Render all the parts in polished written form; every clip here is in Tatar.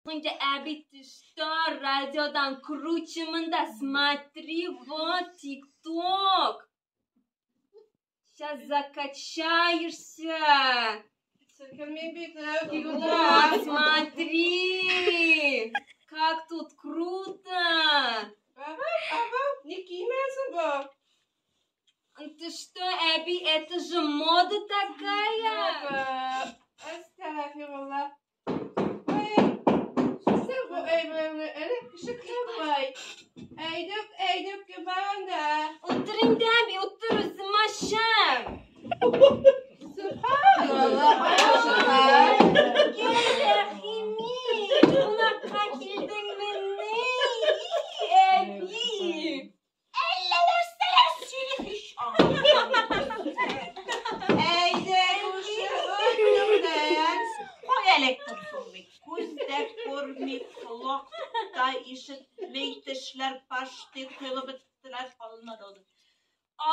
Инде, әби, ты что, радиодан круче монда, смотри, вот, тикток. Сейчас закачаешься. Селкенмим бит, тик утыра. Вот, смотри, как тут круто. Ник кимәсең бу? Ты что, әби, это же мода такая. Әстәгъфирулла. Ой, син бу әйберне әле кеше күрмәй. Әйдүк, әйдүк кебәрендә. Утыр инде, әби, утыр, үзем ашам. Сөбханалла, Гел рәхим ит, кунакка килдеңмени, әби? Әллә нәрсәләр сөйли һич Әйдә, күрше, өтүдән. Кая эләктем соң мин? Күз дә күрми, колак та ишетми, тешләр почти коелып беттеләр, калынмады ул.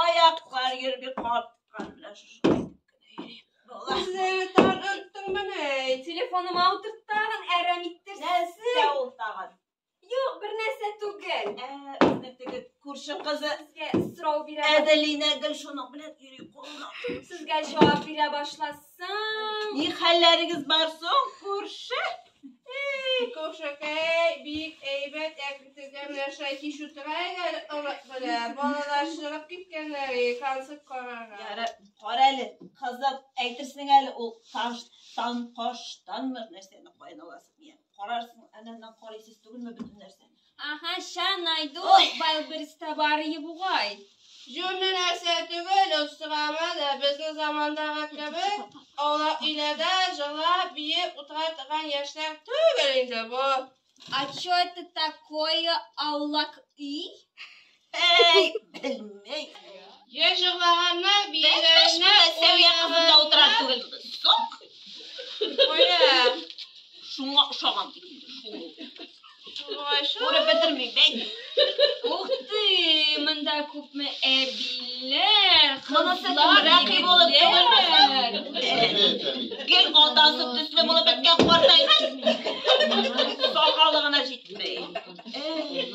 Аяклар йөрми, каткан белән шушылай итеп кенә йөрим. Була. Үзеңне тагын оныттыңмыни? Телефоныма утырттагын, әрәм иттерсең. Нәрсә ул тагын? Юк, бер нәрсә түгел. Ә, безнең теге күрше кызы Сезгә сорау бирә. Әделина гел шуның белән йөри кулына. Сезгә җавап бирә башласам. Ни хәлләрегез бар соң, күрше? Күршекәй, бик әйбәт, әкренләп менә шулай кич утыра әле, менә балалар чыгып киткәннәр, концерт карарга. Яра, кара әле, кызым, әйтерсең әле ул таштан, каштанмы нәрсәне каян аласың? Я, карарсың, аннан карыйсыз түгелме бөтен нәрсәне? Ага, ща найду. Ой. Вайлдберристә бар ие бугай. Җүнле нәрсә түгел, ул сорама да, безнең замандагы кебек, аулак өйләрдә җырлап, биеп утыра торган яшьләр түгел инде бу. А чё это такое аулак өй? Әй, белмим. Йә җырлаганнар, Белмеш биегәннәр, Сәвия кызында утыра түгел. Соң, Кая? шуңа ошаган бит инде, шул. Шулай шул. Күреп бетермим, бәй. Ух ты, монда күпме әбиләр, Монысы кызлар, рәхим булып түгелме? егетләр. Гел атасы төсле булып беткән картайган. Сакалы гына җитми.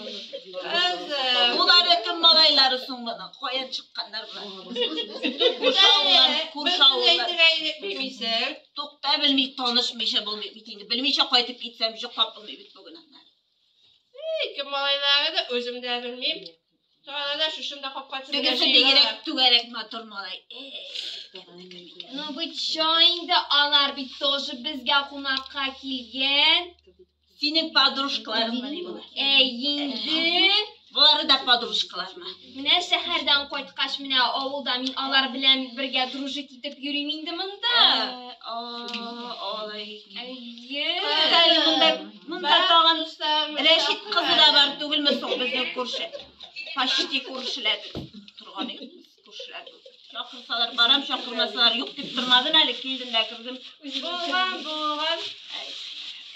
Кызым. Булары кем малайлары соң моның? Каян чыкканнар болар? Күрше авыллар, күрше Бер сүз авыллар. әйтергә белмисең. Тукта, белми, танышмыйча булмый бит инде. Белмичә кайтып китсәм, йоклап булмый бит бүген аннары. Кем малайлары да үзем дә белмим. Торалар да шушында капка төбендә Тегесе җыелалар. бигрәк түгәрәк матур малай. Эй, кемнеке микән? Ну вы чё инде, алар бит тоже безгә кунакка килгән. Синең подружкаларыңмыни болар? Әй, инде. Болары да подружкалармы? Менә шәһәрдән кайткач, менә авылда мин алар белән бергә дружить итеп йөрим инде монда. Алай. Әйе. Әле монда монда тагын Дусларым Рәшит кызы да бар түгелме соң безнең күрше? Почти күршеләр торган идек, күршеләр. Чакырсалар барам, чакырмасалар юк дип тормадым әле, килдем дә кердем. Булган, булган.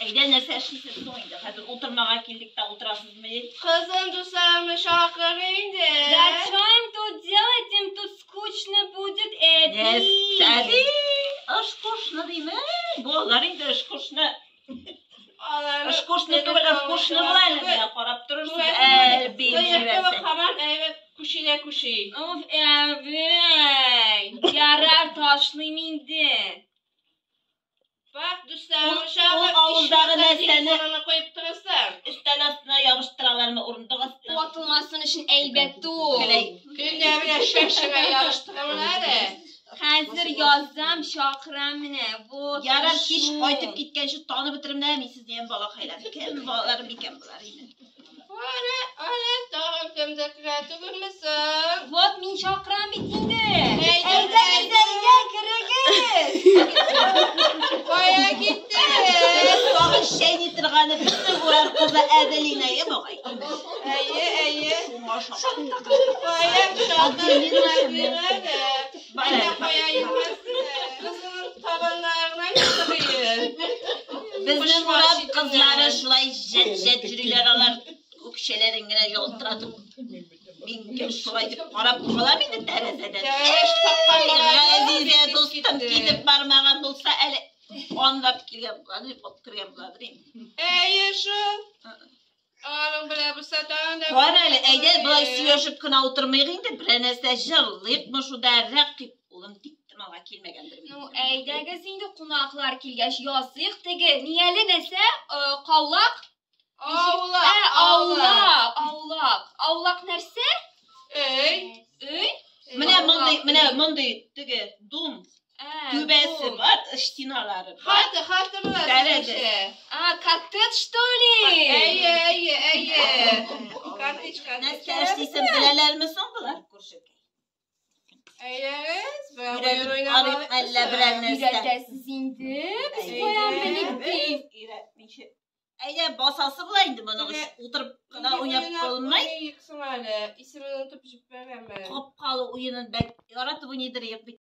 Әйдә, нәрсә эшлисез соң инде? Хәзер утырмага килдек тә утырасызмы? Кызым, дусларымны чакыр инде. Да что им тут делать? Им тут скучно будет, әби. Нәрсә? Скучно диме? Балалар инде скучно. Аларны Скучно түгел, скучно була әле. Менә карап торырсыз, әби Сыер кебек җибәрсә. һаман әйбәт күши дә күши. Уф, әби. Ярар, ташлыйм инде. Бак, дусларымны Ул- чакыр. ул авылдагы ичмасам, нәрсәне- телефоныңны куеп торырсың. Өстәл астына ябыштыралармы, урындык астына? Ватылмасын өчен әйбәт ул. Келәй. Көндә менә шәшеңә ябыштырамын әле. Хәзер язам, чакырам менә. Вот. Ярар, кич шул. кайтып киткәнче танып бетерим дә мин сезне һәм балакайлар. Кем балаларым икән болар инде? Әнә, әнә, тагын кемдер керә түгелме соң? Вот мин чакырам бит инде. Әйдә, Әйдәгез, әйдә. әйдә, керегез. Кая киттегез? Тагын чәйни торганы безнең урам кызы Әделина е бугай. Әйе, әйе. Шуңа шакыр. Кая чакырдың әле? Бар Әйдә, әле. кая йөрмәсен? Кызының табаннарына ятырыйм. Безнең Кошмар урам читеннән. кызлары шулай җәт-җәт йөриләр алар. Үкчәләрен генә ялтыратып. Мин гел шулай дип карап калам инде тәрәзәдән. Тәрәш тапкан Газизә бик тиз дустым китте. китеп бармаган булса әле аңлап килгән булады, дип кергән буладыр инде. Әйе. шул. Аның белән булса тагын да. Кара әле, әйдә болай сөйләшеп кенә утырмыйк инде, берәр нәрсә җырлыйкмы шунда Рәкыйп улым тик тормага килмәгәндер. Ну, әйдәгез инде кунаклар килгәч языйк теге. Ни әле нәрсә? Каулак? Аулак, Ә, аулак, аулак. Аулак нәрсә? Өй. Өй? Менә мондый, менә мондый теге дом Ә, түбәсе дом. бар, стеналары бар. Хаты, хаты була Тәрәзә. сезнеңчә. А, коттедж, что ли? Әйе, әйе, әйе. Коттедж, коттедж. Нәрсә эшлисен беләләрме соң болар күршекәй? Әйдәгез, берәр Өйрәтеп уен карыйк уйнап әллә берәр нәрсә. Өйрәтәсез инде, без каян белик ди. Өйрәтмичә. Әйдә басасы була инде моның Теге- утырып кына уйнап булмый. Соң әле, исемен онытып җибәргәнмен. Капкалы уенын бәк яратып уйныйдыр бит.